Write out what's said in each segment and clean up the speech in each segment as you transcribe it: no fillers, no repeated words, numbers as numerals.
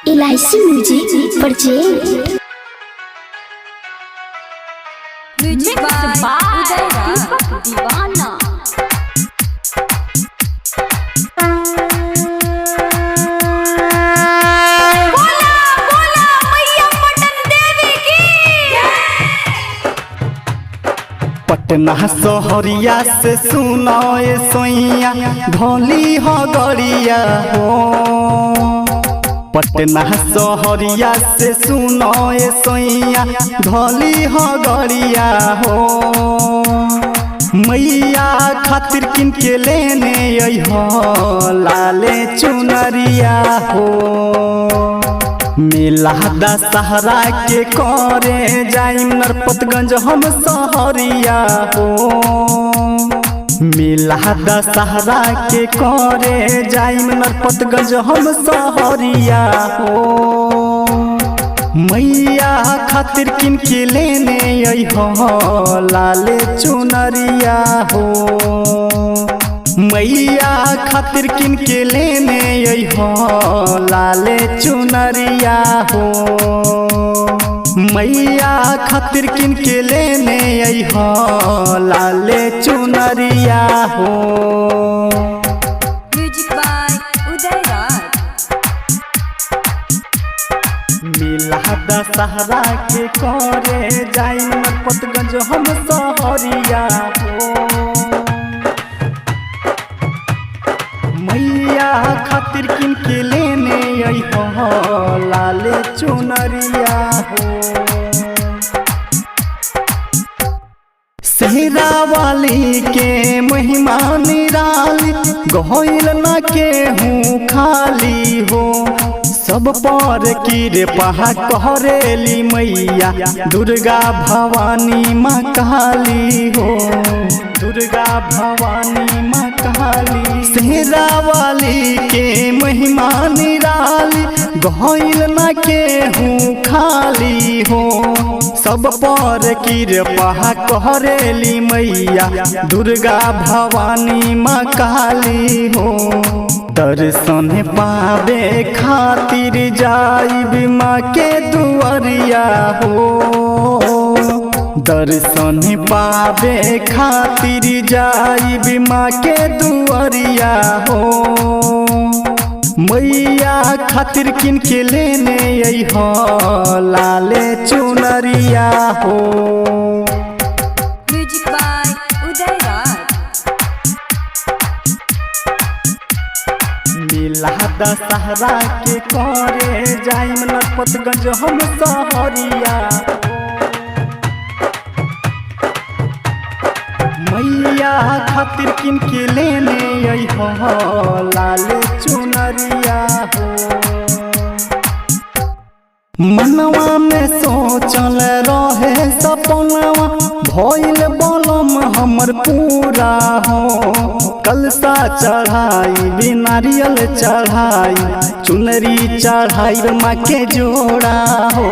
LIC music present. Music by Uday Deepak Deewana. बोला बोला मैया पटन देवी की। पटना सोहरिया से सुनो ए सोइया धोली हो गड़िया हो। पटना सोहरिया से सुनो ए सोइया धोली हो गड़िया हो। मैया खातिर किन के लेने अइहो लाले चुनरिया हो। मेला दशहरा के करे जाइम नरपतगंज हम सहरिया हो। मेला दशहरा के करे जाइम नरपतगंज हम सहरिया हो। मैया खातिर किन के लेने अइहो लाले चुनरिया हो। मैया खातिर किन के लेने अइहो लाले चुनरिया हो। मैया खातिर किन के लेने अइहो लाले चुनरिया हो। म्यूजिक बाय उदय राज। मेला दशहरा के करे जाई नरपतगंज हम सहरिया हो। मैया खातिर किन के लेने अइहो लाले चुनरिया हो। सेहरा वाली के महिमा निराली गोइल न के हूँ खाली हो। सब पर कृपा करेली मैया दुर्गा भवानी माँ काली हो। दुर्गा भवानी माँ काली। सेहरा वाली के महिमा निराली गोइल न के हूँ खाली हो। सब पर कृपा करेली मैया दुर्गा भवानी माँ काली हो। दर्शन पावे खातिर जाइब माँ के दुआरिया हो। दर्शन पावे खातिर जाइब माँ के दुआरिया हो। मैया खातिर किन के लेने अइहो लाले चुनरिया हो। म्यूजिक बाय उदय राज। मेला दशहरा के करे जाइम नरपतगंज हम सहरिया हो। मैया खातिर किन के लेने अइहो लाले चुनरिया हो। मनवा में सोचल रहे सपनवा भइल बलम हमर पूरा हो। कलसा चढ़ाई नारियल चढ़ाई चुनरी चढ़ाई माँ के जोड़ा हो।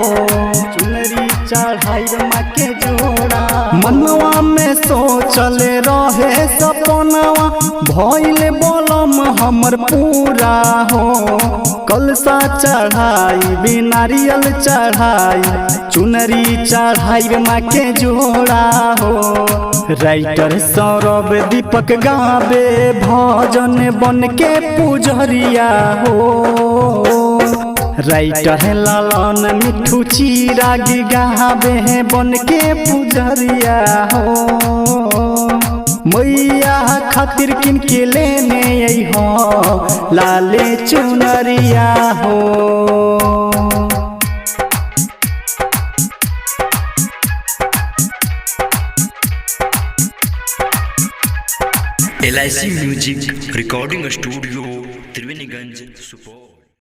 चुनरी चढ़ाई माँ के जोड़ा। मनवा में सोचल रहे सपनवा भइल बलम हमर पूरा हो। कलसा चढ़ाई नारियल चढ़ाई चुनरी चढ़ाई माँ के जोड़ा हो। राइटर सौरभ दीपक गावे भजन बन के पुजरिया हो। राइटर लालन मिठू चिराग गावे बन के पुजरिया हो। मैया खातिर किन के लेने अइहो लाले चुनरिया हो। LIC music recording studio Triveniganj Supaul.